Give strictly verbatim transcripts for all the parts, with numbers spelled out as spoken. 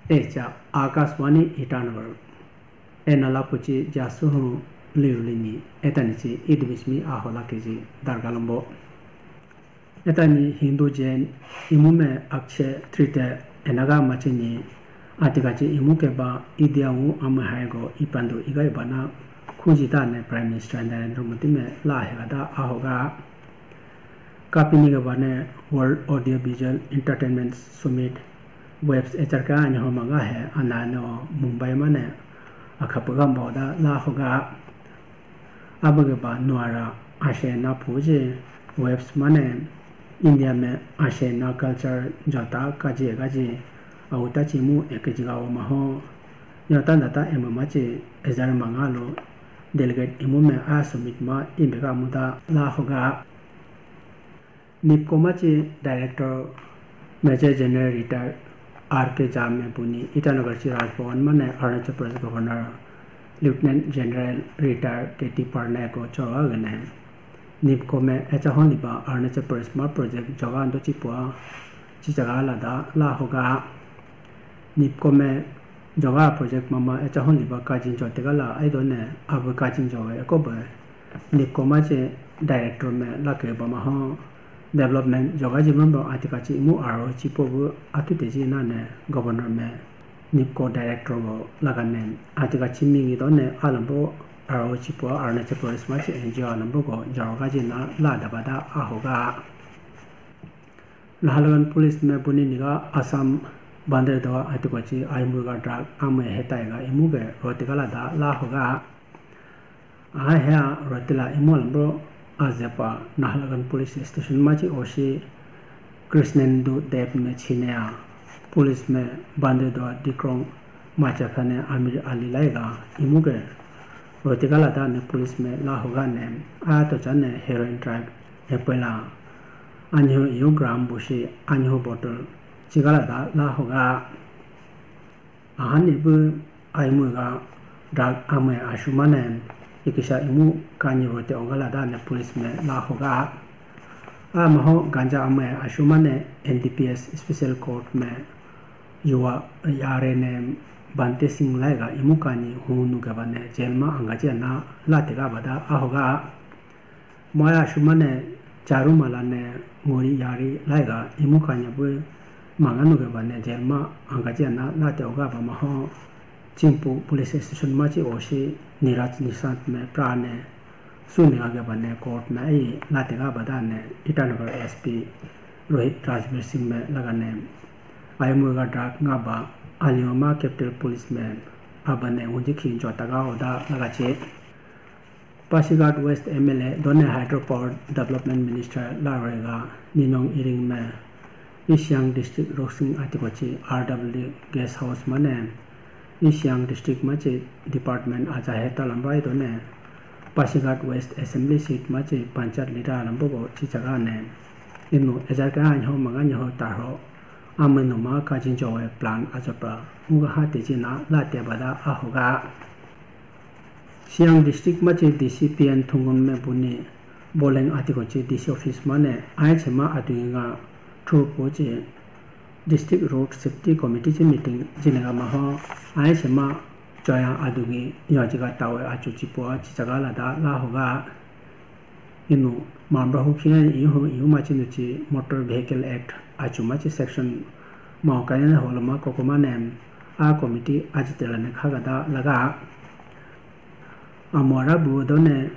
Echa Akashvani Itanagar. Ena lapuchi jasuhu liulini etanichi idibismi ahola keji dargalambo. Etani Hindu Jain imume Akshay Tritiya enaga machini atikachi imu keba idiawu amahaigo ipandu iga ibana khujitane Prime Minister Narendra Modi me lahegada ahoga. Kapini gabane World Audio Visual Entertainment Summit WAVES echarka anyo maga he anano Mumbai mane akhapuga mboda lahoga. Abagaba nuara ashe na puji WAVES mane India me ashe na culture jota kaji gaji auta chimu ekejiga o maho. Yota data emamachi ejar mangalu delegate imume a summit ma imbega muda lahoga. NEEPCO machi Director Major General Retired R K Jha me buni Itanagar chi Raj Bhavan mane Arunachal Pradesh Governor Lieutenant General Retired K T Parnaik ko choga gane. NEEPCO me echa hon liba Arunachal Pradesh ma project joga ando chipua chichaga lada lahoga. NEEPCO me joga project mama echa hon liba kajin jo tegala aidone abu kajin jo we ekobe NEEPCO machi director me lake bama ho development joga jimambo atikachi imu aro chipo bu atu teji nane governor me NEEPCO director go lagane atikachi mingi done alambo aro chipo Arunachal Pradesh machi N G O alambo go jaroga jina la dabada ahoga. Naharlagun police me buni niga Assam Banderdwa atikochi aimurga drug amwe hetaiga imuge rotigala da lahoga. Aha hea rotila imu alambro azepa Naharlagun police station machi oshi Krishnendu Deb me chinea police me Banderdwa dikrong macha khane Amir Ali laiga imuge rotigala da ne police me lahoga ne atocha ne heroin drug epela anyo iyo gram bushi anyo bottle chigala da lahoga. Ahani bu aimuga drug amwe ashumane ikisha imu kanyi rote ogala da ne police me lahoga. Amaho ganja amwe ashumane N D P S special court me yuwa yare ne Bante Singh laiga imu kanyi hunu gabane jail ma angaji ana latega bada ahoga. Moya shumane charu mala ne ngori yari laiga imu kanya bu manganu ge bane jail ma angaji ana late oga ba maho Chimpu police station machi oshi Niraj Nishant me prane suni ga ge bane court me ai late ga bada ne Itanagar S P Rohit Rajbir Singh me laga ne aimu ga drug nga ba alioma capital police me abane unji khin jota ga oda laga che. Pasighat West M L A done Hydropower Development Minister larega Ninong Iring me East Siang District Roksing Atikochi R W Guest House mane East Siang District machi department aja heta lambai done Pasighat West Assembly Seat machi Panchayat leader lambogo chichaga ne inu ejarka anho manga nyoho tarho amenu ma kajin jowe plan ajapra muga hati jina late bada ahoga. Siang District machi D C P N Thungun me buni Boleng Atikochi D C office mane aichema adunga thurpu chi District Road Safety Committee chi meeting jinega maho aichema choya adungi yojiga tawe achu chipo chichaga lada lahoga. Inu mambra hu khiya ihu ihu machi nuchi Motor Vehicle Act achu machi section mao kayana holoma kokoma nem a committee ajitela ne khagada laga. Amora bu done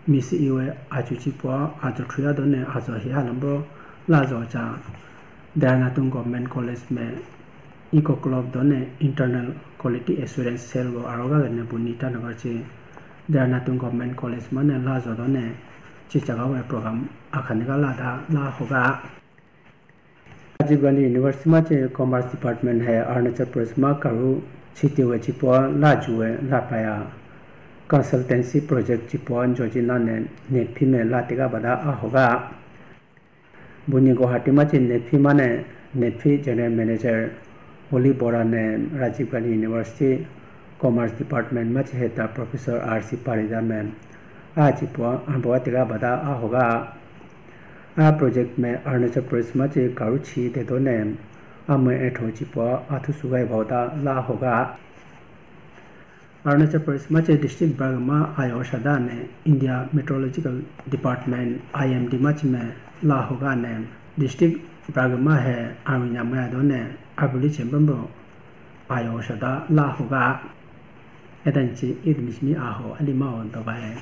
misi iwe achu chipo ajo thuya done ajo hiya lambo lajo cha Dera Natung Government College me Eco Club done Internal Quality Assurance Cell go aroga gane buni Itanagar chi Dera Natung Government College mane lajo done chichaga we program akhaniga lada lahoga. Rajiv Gandhi University machi Commerce Department hai Arunachal Pradesh ma karu chiti we chipo laju we lapaya consultancy project chipo joji nane NEEPCO me latiga bada ahoga. Buni Guwahati machi NEEPCO mane NEEPCO General Manager Oli Bora ne Rajiv Gandhi University Commerce Department machi heta Professor R C Parida me a chipo ambo atiga bada ahoga. A project me Arunachal Pradesh machi karu chi de done Ame etho chipo athu sugai bhota la hoga. Arunachal Pradesh mache district Bragama ayo shada ne India Meteorological Department, I M D machime la hoga ne district Bragama he awinya maya do ne abuli chembambo ayo shada la hoga. Edanchi idmismi aho alima on to bai.